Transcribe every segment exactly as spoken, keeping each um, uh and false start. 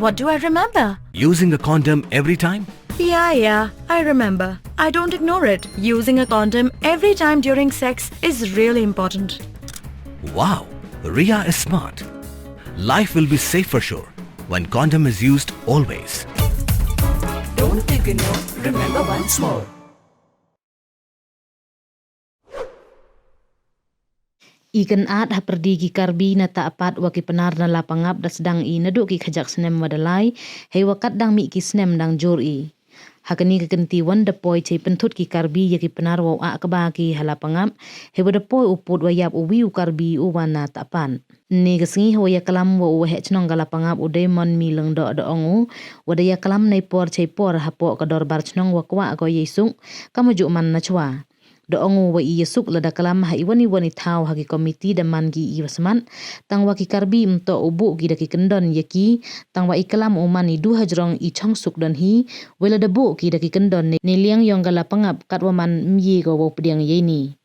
What do I remember? Using a condom every time? Yeah, yeah, I remember. I don't ignore it. Using a condom every time during sex is really important. Wow, Ria is smart. Life will be safe for sure when condom is used always. Don't ignore, remember once more. I kynad ha pyrdi ki Karbi na Tahpat wa ki Pnar na Lapangap da sdang i naduh ki khajak snem wa da lai, hei wa kat dang mih ki snem dang jur i. Ha kani ka kynti wan da poi chei pynthut ki Karbi ya ki Pnar wow ah kba ki ha Lapangap, hei wa da poi u pud wa yap u wi u Karbi u wan na Tahpat. Ni ka sngi ha wa ya klam wa u waheh chnong ka Lapangap u Damon Mi Lyngdoh da ong u, wa da ya klam nei por chei por hapoh ka dorbar chnong wa kwah ko yei suk, kam wa ju man na chwa. Da ong u wa i ya suk lada klam ha i wan i wan i thaw ha ki komiti da man ki i wa smat, tang wa ki Karbi mtoh u buh ki da ki kyndon ya ki, tang wa i klam u man i du hajrong i chong suk don hi, wei lada buh ki da ki kyndon ni, ni liang yong ka Lapangap kat wa man mye ko wow pdiang yei ni.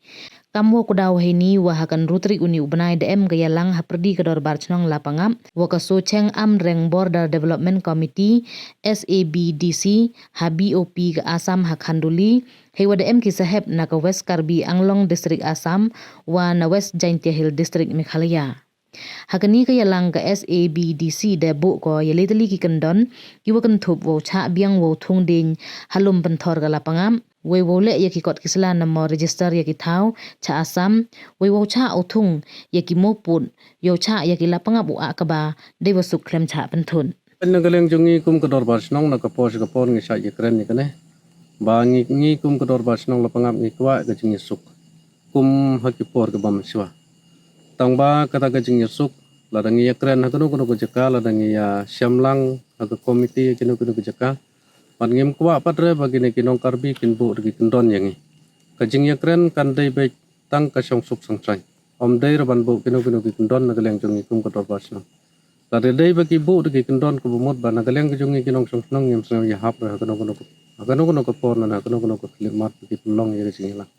Kam wa ku daw hei ni wa ha kan rutrik u ni u bnai da em ka yalang ha pyrdi ka dorbar chnong Lapangap, wa ka Socheng Amreng Border Development Committee, S A B D C, ha B O P ka Assam ha Khanduli, hei wa da em ki sahep na ka West Karbi Anglong District Assam, wa na West Jaintia Hill District Meghalaya. Ha kani ka yalang ka S A B D C da buh ko ya le tylli ki kyndon, ki wa kynthup wow chah biang wow thung ding ha lum pynthor ka Lapangap, wei wow leh ya ki kot ki sla na mo register ya ki thaw cha Assam, wei wow chah u thung ya ki mo pud, yow chah ya ki Lapangap u ah kba, dei wa suk khlem chah pynthut. Na ka liang jong ngi kum ka dorbar chnong na ka por sha ka por ngi chah ya kren ya kane. Ba ngi, ngi kum ka dorbar chnong Lapangap ngi kwah ka jing ya suk. Kum ha ki por ka bam chwa. Tang ba kata ka jing ya suk, lada ngi ya kren ha kano kano ka jaka, lada ngi ya shem lang ha ka komiti ha kano kano ka jaka. Mat ngim kwah pat re ba kine ki nong Karbi kin buh da ki kyndon ya ngi. Ka jing ya kren kan dei beit tang ka chong suk chong chaiñ. Om dei ra ban buh kino kino ki kyndon na ka liang jong ngi kum ka dorbar chnong. Lada dei ba ki buh da ki kyndon ka bamut ba na ka liang ka jong ngi ki nong chong chnong ngim sngew ya hap re ha kano kano ka, ha kano kano ka por na ha kano kano ka khlieh mat ba ki pynlong ya ka jing ya lang.